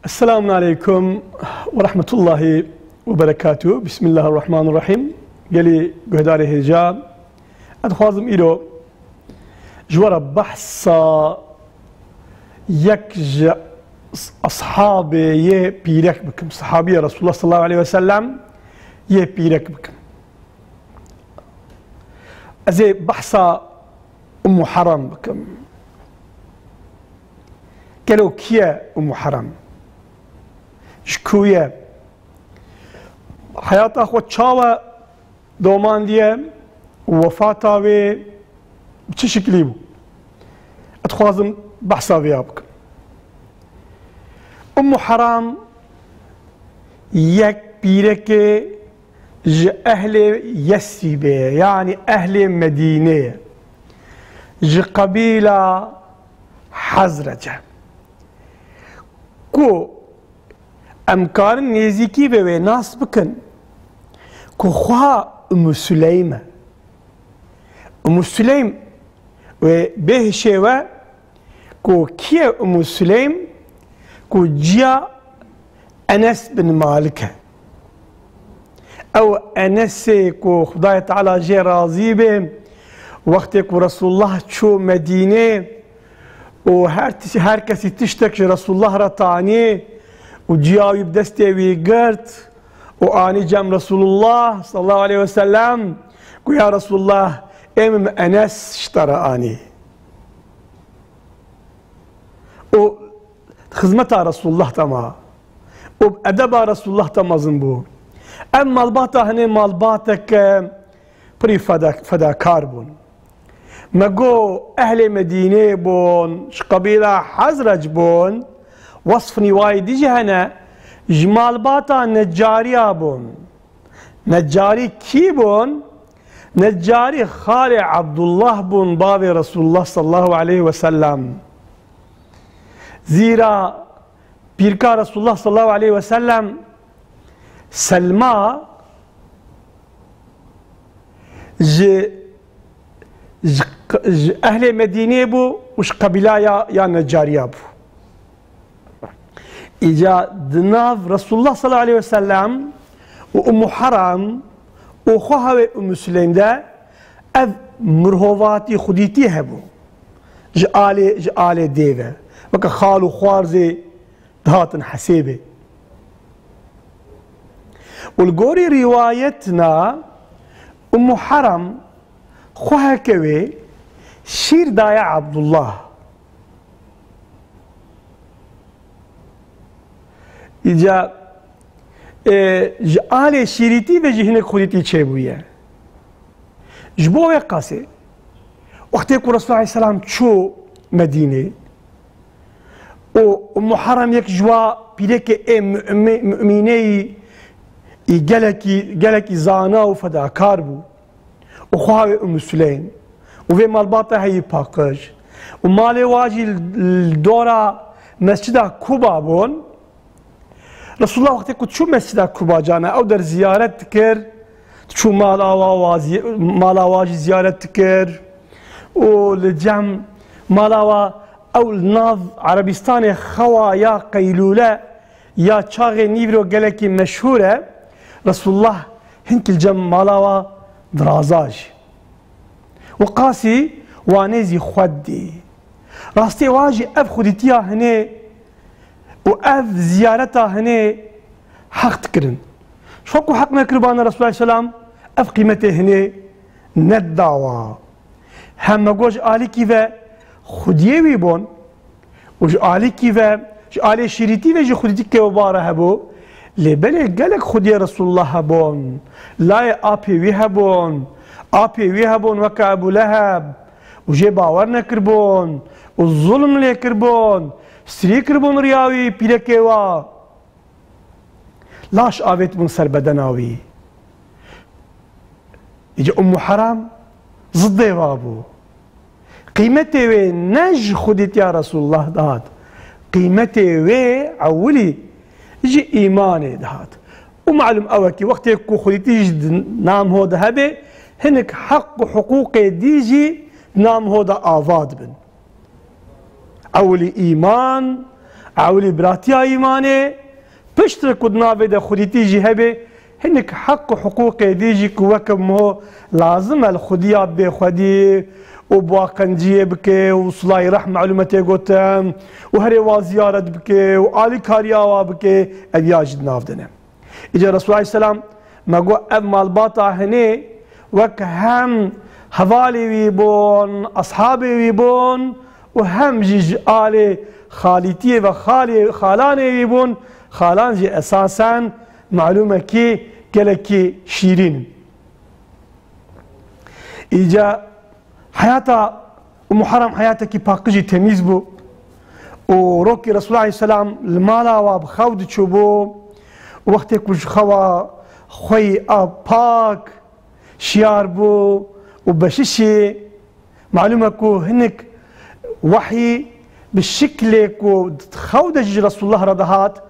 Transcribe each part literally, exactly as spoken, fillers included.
Esselamun aleykum ve rahmetullahi ve berekatuhu. Bismillahirrahmanirrahim. Gelî guhdarê hêja, ez dixwazim îro ji we re behsa yek ji ashabê yê pîrek bikim. Sahabiye Resulullah sallallahu aleyhi ve sellem yê pîrek bikim. Ez ê behsa Ummu Haram bikim. Gelo kî ye Ummu Haram? Ji ku ye? Heyata xwe çawa domandiye û wefata wê bi çi şiklî bû? Ez dixwazim behsa vê ya bikim. Ummu Haram yek pîrekê ji ehlê Yesrîbê ye, yanî ehlê Medînê ye. Ji qebîla Hezrece. Ku em karin nêzîkî ve wê nas bikin ku xweha Ummu Süleym e. Ummu Süleym wê bêhişê we ku kî ye Ummu Süleym, ku ciya Enes bin Malik e. Ew Enesê ku Xwedayê Teala jê razî be, wextê ku Resulullah çû Medînê û her tiş-, her kesî tiştek ji Resulullah re tanî û ciya wî bi destê wî girt û anî cem Resulullah sallallahu aleyhi ve sellem, ku ya Resulullah, ê min Enes ji te re anî. Û xizmeta Resulullah de ma. Û edeba Resulullah de mezin bû. Ev malbata hinê malbateke pirî feda-, fedakar bûn. Me got ehlê Medînê bûn, ji qebîla Hezrec bûn, wesfnî wayî dî jî hene, ji malbata Necariya bûn. Necarî kî bûn? Necarî xalê Abdullah bûn, bavê Resulullah sallallahu aleyhi ve sellem. Zira pîrka Resulullah sallallahu aleyhi ve sellem Selma ji, ji, ji ehlê Medînê bû û ji qebîla ya, ya Necariya bû. Îca di nav Resulullah sallallahu aleyhi ve sellem û Ummu Haram û xweha wê Ummu Süleym de ev mirhovatî xwedîtî hebû. Ji alê, ji alê dê ve. Weke xal û xwarzê dihatin hesêbê. Û li gorî rîwayetna Ummu Haram xweheke wê şîr daye Abdullah. Îca, e, ji alê şîrîtî ve jî hinek xwedîtî çêbûye. Ji bo wê qasê, wextê ku Resulullah aleyhisselam çû Medînê û Ummu Haram yek ji wa pîrekê ê mu'mi-, mu'mîneyî, î gelekî, gelekî zana û fedakar bû. Û xweha wê Ummu Süleym û vê malbata heyî paqij û malê wa jî li dora Mescida Kuba bûn. Resulullah wextê ku çû Mescida Kuba cana ew der ziyaret dikir, diçû mala wa, wa zi-, mala wa jî ziyaret dikir û li cem mala wa ew li nav Erebistanê xewa ya qeylûle ya çaxê nîvro gelekî meşhûr e. Resulullah hinkî li cem mala wa diraza jî. Û qasî wa nêzî xwe dî. Rastê wa jî ev xwedîtiya hinê û ev ziyareta hinê heq dikirin. Ji xwe ku heq nekiribane Resulullah aleyhisselam ev qîmetê hinê nedidawa. Hem me got ji alîkî ve xwediyê wî bûn û ji alîkî ve, ji alê şîrîtî ve jî xwedîtîkê wê bare hebû. Lê belê gelek xwediyê Resulullah hebûn. Layê apê wî hebûn. Apê wî hebûn weke Ebû Leheb û jê bawer nekiribûn û zulm lê kiribûn. Strî kiribûn riya wî pîrekê wa. Laş avêtibûn ser bedena wî. Îca Ummu Haram zidê wa bû. Qîmetê wê ne ji xwedîtiya Resulullah dihat. Qîmetê wê ewilî ji îmanê dihat. Û malûm ew e kî wextê ku xwedîtî ji di-, nam ho de hebe, hinek heq û hiqûqê dî jî di nam ho de ava dibin. Ewilî îman, Ewilî biratiya îmanê, piştre ku di navê de xwedîtî jî hebe, hinek heq û hiqûqê dî jî ku weke miho lazim e li xwediya bê xwedî û bi wa qenciyê bike û silayî rehm, malûm e tê gotin, û herê wa ziyaret bike û alîkariya wa bike, ev ya jî di nav de ne. Îca Resul aleyhisselam me got, ev malbata hinê wek hem hevalê wî bûn, ashabê wî bûn û hem jî ji alê xalîtiyê ve xalê, xalanê wî bûn. Xalan jî esasen malûmekî gelekî şîrîn in. Îca heyata Ummu Haram heyatekî paqijî temîz bû û rokî Resulullah aleyhisselam li mala wa bi xew diçûbû û wextê ku ji xewa xweyî a pak şiyar bû û beşişî, malûm e ku hinek wehyî bi şiklê ku xew de jî ji Resulullah re dihat,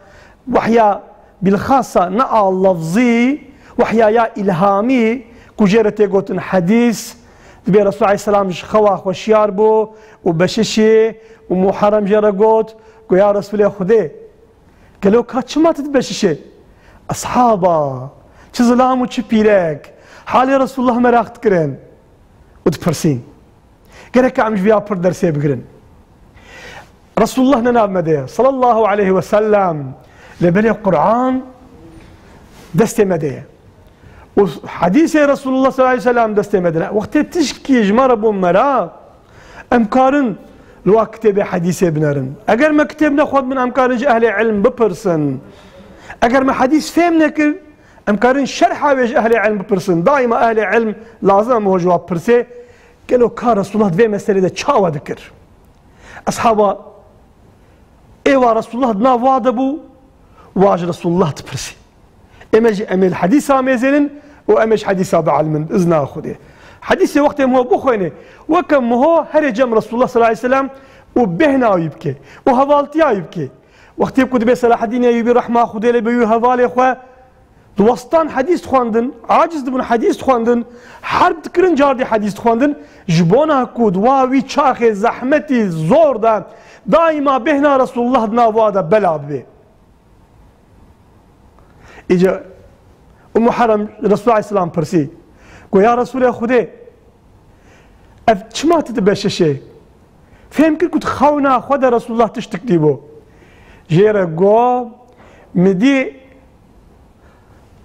wehya bilxasa ne a lefzî, wehya ya îlhamî ku jê re tê gotin hedîs, dibê Resul aleyhisselam ji xewa xwe şiyar bû û beşişî û Muharrem jê re got ku ya Resulê Xwedê, gelo ka çima tu dibeşişê? Eshaba, çi zilam û çi pîrek, halê Resulullah meraq dikirin û dipirsîn. Gerek em ji vêya pir dersê bigirin. Resulullah ne nav me de ye, sallallahu aleyhi ve sellem, lê belê Quran destê me de ye. Û hedîsê Resulullah sallallahu aleyhi ve sellem destê me de ne. Wextê tişkî ji me re bû meraq, em karin li wa kitêbê hedîsê binerin. Eger me kitêb nexwendibin, em karin ji ehlê ilm bipirsin. Eger me hedîs fêm nekir, em karin şerha wê ji ehlê ilm bipirsin. Daîma ehlê ilm lazim e me ji wa bipirsê. Gelo ka Resulullah di vê meselê de çawa dikir? Eshaba, ê wa Resulullah di nav wa de bû, wa ji Resulullah dipirsî. Ême jî em ê li hedîsa mêzênin û em ê ji hedîsa bielmin bi izna Xwedê. Hedîsê wextê em ho bixwêne, weke miho herê cem Resulullah sallallahu aleyhi ve sellem û bêhna wî bike û hevaltiya wî bike. Wextê ku dibê Selahaddîn Eyyûbî rehma Xwedê lê be wî hevalê xwe, diwestan hedîs dixwendin, aciz dibûn hedîs dixwendin, herb dikirin cardî hedîs dixwendin, ji bona ku di wa wî çaxê zehmetî zor de daîma bêhna Resulullah di nav wa de bela bibe. Îca Ummu Haram Resulullah aleyhisselam pirsî, got, ya Resulê Xwedê, ev çima tu dibeşişê? Fêm kir ku di xewna xwe de Resulullah tiştik dîbû. Jê re got, min dî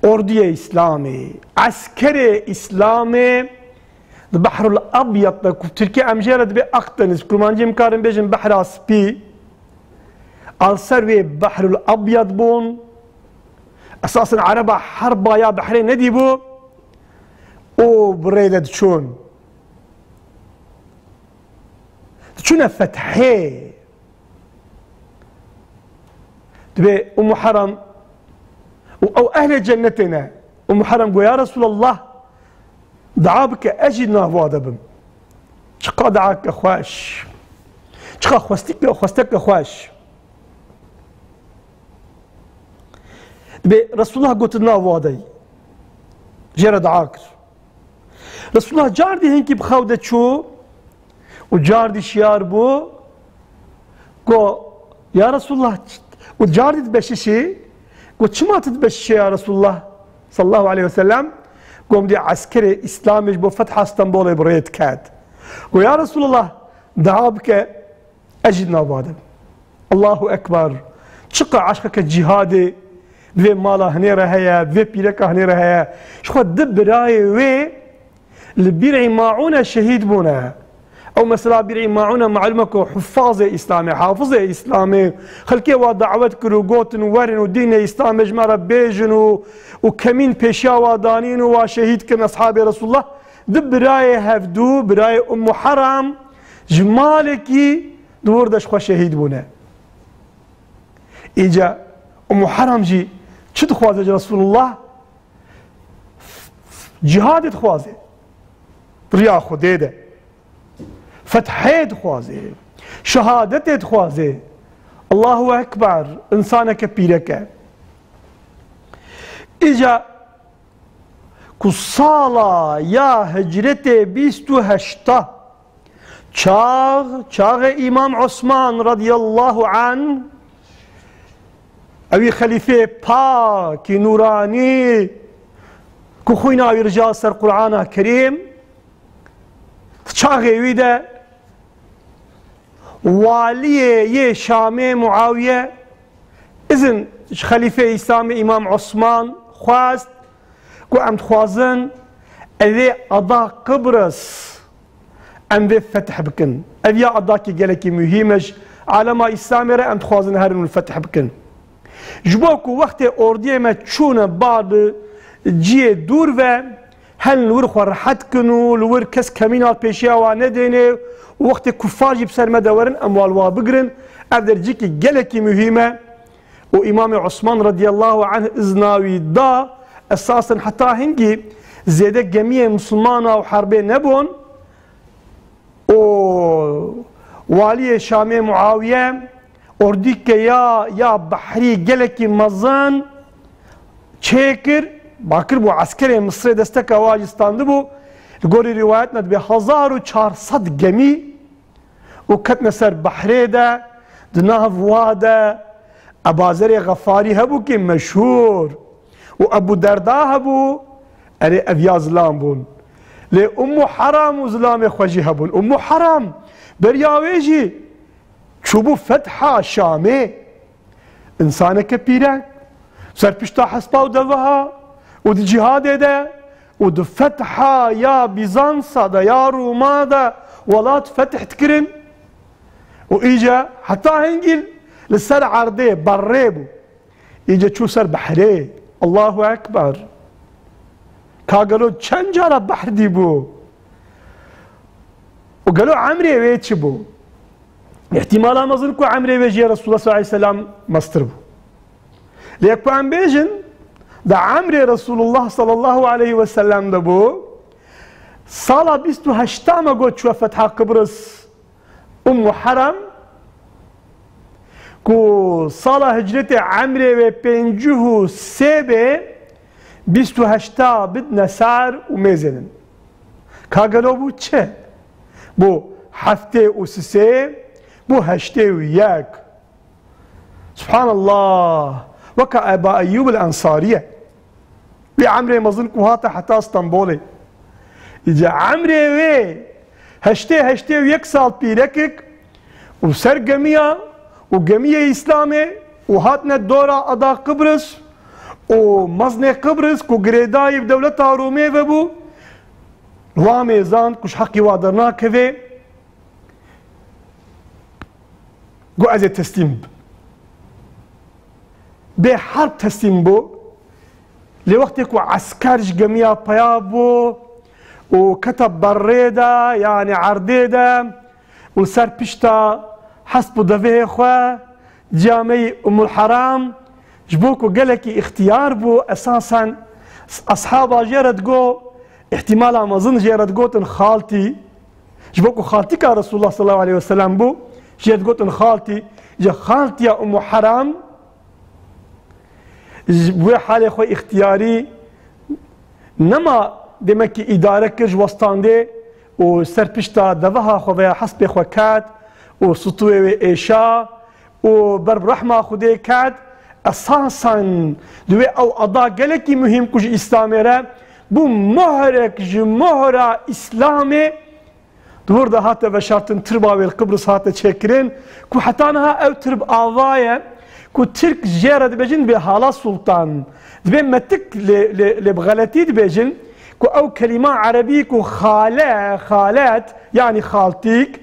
orduyê Îslamê, eskerê Îslamê di Behrul Abyad de, ku Tirkî em jê re dibê Akdeniz, kurmancî em karin bêjin Behra Spî, al ser wê Behrul Abyad bûn. Esasen Ereba herba ya behrê nedîbû û bi rê de diçûn. Diçûne fethê. Dibê Ummu Haram û ew ehlê cennetê ne. Ummu Haram got, ya Resulallah, dua bike, ez jî di nav wa de bim. Çiqa duake xweş. Çiqa xwestik-, xwesteke xweş. Dibê Resulullah got, di nav wa de yî. Jê re dua kir. Resulullah cardî hinkî bi xew de çû û cardî şiyar bû. Got, ya Resulullah, û cardî dibeşişî? Got, çima tu dibeşişê ya Resulullah sallallahu aleyhi ve sellem? Got, min dî eskerê Îslamê ji bo fetha Stenbolê bi rê diket. Got, ya Resulullah, dua bike, ez jî di nav wa de bim. Allahu Ekber. Çiqa eşqeke cîhadê di vê mala hinê re heye, di vê pîreka hinê re heye. Ji xwe du birayê wê li Bîrî Maûne şehîd bûne. Ew mesela Bîrî Maûne malûm e ku huffazê Îslamê, hafizê Îslamê, xelkê wa dawet kir û gotin, werin û dînê Îslamê ji me re bêjin û, û kemîn pêşiya wa danîn û wa şehîd kirin eshabê Resulullah. Du birayê hevdû, birayê Ummu Haram, ji malekî di wir de ji xwe şehîd bûne. Îca Ummu Haram jî çi dixwaze ji Resulullah? Cîhadê dixwaze. Riya Xwedê de. Fethê dixwaze. Şehadetê dixwaze. Allahu Ekber. Însaneke pîreke. Îca ku sala ya hicretê bîst û heşta, çax, çaxê Îmam Osman radiyallahu anh, Wî xelîfê pakî nûranî ku xwîna wî rija ser Qur'ana Kerîm, di çaxê wî de waliyê yê Şamê Muawiye izin ji xelîfê Îslamê Îmam Osman xwest ku em dixwazin evê ada Qibris em vê fetih bikin. Ev ya adakî gelekî muhîm e ji alema Îslamê re, em dixwazin herin û fetih bikin. Ji bo ku wextê ordiyê me çûne bar li ciyê dûr ve, hen li wir xwe rehet kin û li wir kes kemîna pêşiya wan nedêne û wextê kufar jî bi ser me de werin, em wal wa bigirin. Ev der cîkî gelekî muhîm e. Û Îmamê Osman radiyallahu anh izna wî da, esasen heta hingî zêde gemiyê misilmana û herbê nebûn. Û waliyê Şamê Muawiye ordîke ya, ya behrî gelekî mezin çêkir, bakir bû eskerê Misrê desteka wa jî standibû. Li gorî rîwayetna dibê hezar û çar sed gemî û ketine ser behrê de, di nav wa de Ebazerê Xefarî hebû ki meşhûr û Ebû Derda hebû, erê ev ya zilam bûn. Lê Ummu Haram û zilamê xwe jî hebûn. Ummu Haram beriya wê jî çûbû fetha Şamê. Însaneke pîre, ser pişta hespa û deveha û di cîhadê de û di fetha ya Bîzansa de, ya Rûma de welat fetih dikirin û îca heta hingî li ser erdê berrê bû. Îca çû ser behrê. Allahu Ekber. Ka gelo çend cara behr dîbû? Û gelo emrê wê çi bû? Îhtimala mezin ku emrê wê jê Resulullah sallallahu aleyhi ve sellem mestir bû. Lê ku em bêjin, di emrê Resulullah sallallahu aleyhi ve sellem de bû, sala bîst û heşta me got çûye fetha Qibris Ummu Haram, ku sala hicretê emrê wê pêncî û sê bê, bîst û heşta bidne ser û mêzênin. Ka gelo bû çi? Bû heftê û sisê, bû heştê û yek. Subhanallah. Weka Eba Eyyûb el Ensariye. Wî emrê mezin ku hate heta Stenbolê. Îca emrê wê heştê, heştê û yek sal pîrekik û ser gemiya û gemiyê Îslamê û hatine dora ada Qibris û mezinê Qibris ku girêdayî bi dewleta Rûmê ve bû, wa mêzand ku ji heqî wa dernakeve, got, "Ez ê teslîm bim." Bê herb teslîm bû. Lê wextê ku esker ji gemiya peya bû û kete berrê de, yanî erdê de û li ser pişta hesp û devehê xwe, cameyî Umul Haram, ji bo ku gelekî îxtiyar bû, esasen eshaba jê re digo, îhtimala mezin jê re digotin xaltî, ji bo ku xaltîka Resulullah sallallahu aleyhi ve sellem bû, jê digotin xaltî, ji xaltiya Ummu Haram, ji wê halê xwe îxtiyarî nema, demek ki îdare kir ji westandê û ser pişta deveha xwe veya hespê xwe ket û stûyê wê êşa û ber bi rehma Xwedê ket. Esasen di wê ew ada gelekî muhîm ku ji Îslamê re bû mohrek ji mohra Îslamê. Di wir de hate veşartin, tirba wê li Qibris hate çêkirin, ku heta niha ew tirb ava ye, ku Tirk jê re dibêjin bê hala sultan. Dibê metik lê, lê, lê bi xeletî dibêjin, ku ew kelîma erebî ku xale, xalet, yanî xaltîk,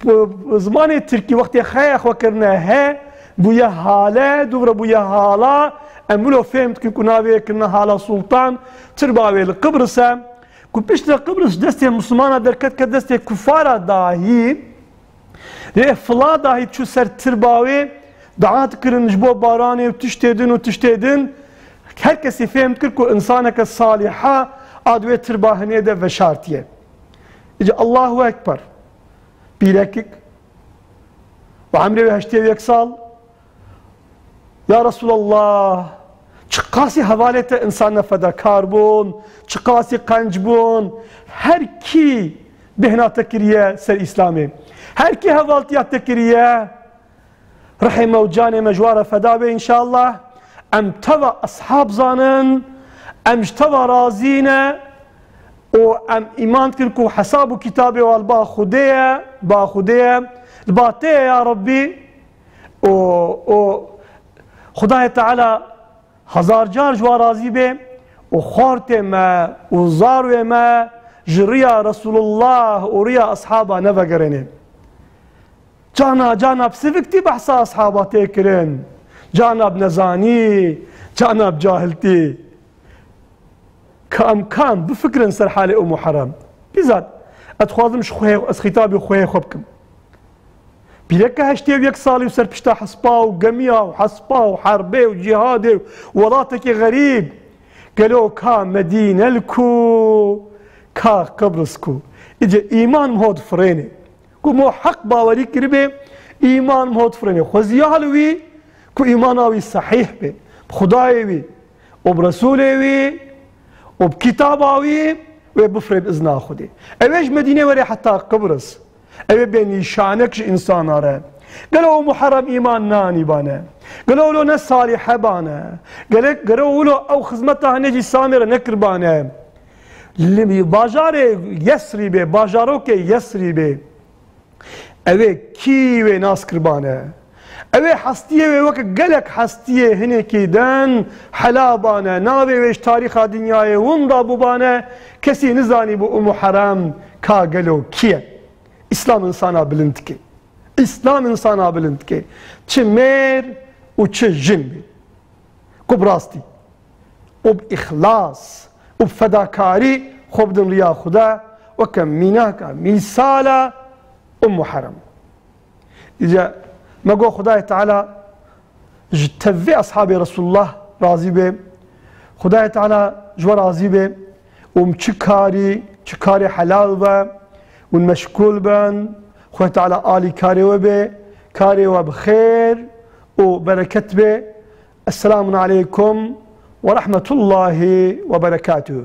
bi, bi zimanê tirkî wextê xeya xwe kirine he, bûye hale, dûvre bûye hala, em wilo fêm dikin ku navê kirine hala sultan, tirba wê li Qibris e. Ku piştre Qibris destê Mislimana derket, ket destê kufara dahî, lê fila dahî çû ser tirba wê, dua dikirin ji bo baranê û tiştê din û tiştê din. Her kesî fêm dikir ku insaneke salîha a di wê tirba hinê de veşartiye. Îca Allahu Ekber. Pîrekik. Û emrê wê heştê û yek sal. Ya Resulallah, çiqasî hevalê te însan ne fedakar bûn, çiqasî qenc bûn, her kî bêhna te kiriye ser Îslamê, her kî hevaltiya te kiriye, rihê me û canê me ji wan re feda be înşallah. Em teva eshab zanin, em ji teva razî ne û em îman dikin ku hesab û kitabê wan li ba Xwedê ye, ba Xwedê ye, li ba te ye ya Rebbî. Û, û Xwedayê Teala hezar car ji wan razî be û xortê me û zarwê me ji riya Resulullah û riya eshaba nevegerêne. Cana, cana bi siviktî behsa eshaba tê kirin. Cana bi nezanî, cana bi cahiltî. Ka em, ka em bifikirin ser halê Ummu Herem. Bîzat, ez dixwazim ji xwe, ez xîtabî xweyê xwe bikim. Pîreke heştê û yek salî û ser pişta hespa û gemiya û hespa û herbê û cîhadê û welatekî xerîb. Gelo ka Medîne li ku, ka Qibris ku? Îce îman ho difirêne. Ku mo heq bawerî kiribê, îman ho difirêne. Xweziya li wî ku îmana wî sehîh be. Bi Xwedayê wî û bi Resûlê wî û bi kitaba wî wê bifirê bi izna Xwedê. Ew ê ji Medînê were heta Qibris. Ew ê bê nîşanek ji însana re. Gelo Ummu Herem îman nanîbane? Gelo wilo ne salîhe bane? Gelek, gelo wilo ew xizmeta hinê cî Îslamê re nekiribane? Li bajarê Yesrîbê, bajarokê Yesrîbê, ew ê kî wê nas kiribane? Ew ê hestiyê wê weke gelek hestiyê hinekî din helabane. Navê wê ji tarîxa dinyayê winda bûbane. Kesî nizanîbû Ummu Herem ka gelo kî ye. Îslam însana bilind dike. Îslam însana bilind dike. Çi mêr û çi jin be. Ku bi rastî û bi îxlas û bi fedakarî xwe bidin riya Xuda, weke mînaka, mîsala Ummu Herem. Îca me got Xudayê Teala ji tevî eshabê Resulullah razî be. Xudayê Teala ji we razî be. Û em çi karî, çi karê helal be, hûn meşgûl bin. Xwedê Teala alî karê we be, karê we bi xêr û bereket be. Esselamun aleykum ve rahmetullahi ve berekatuhu.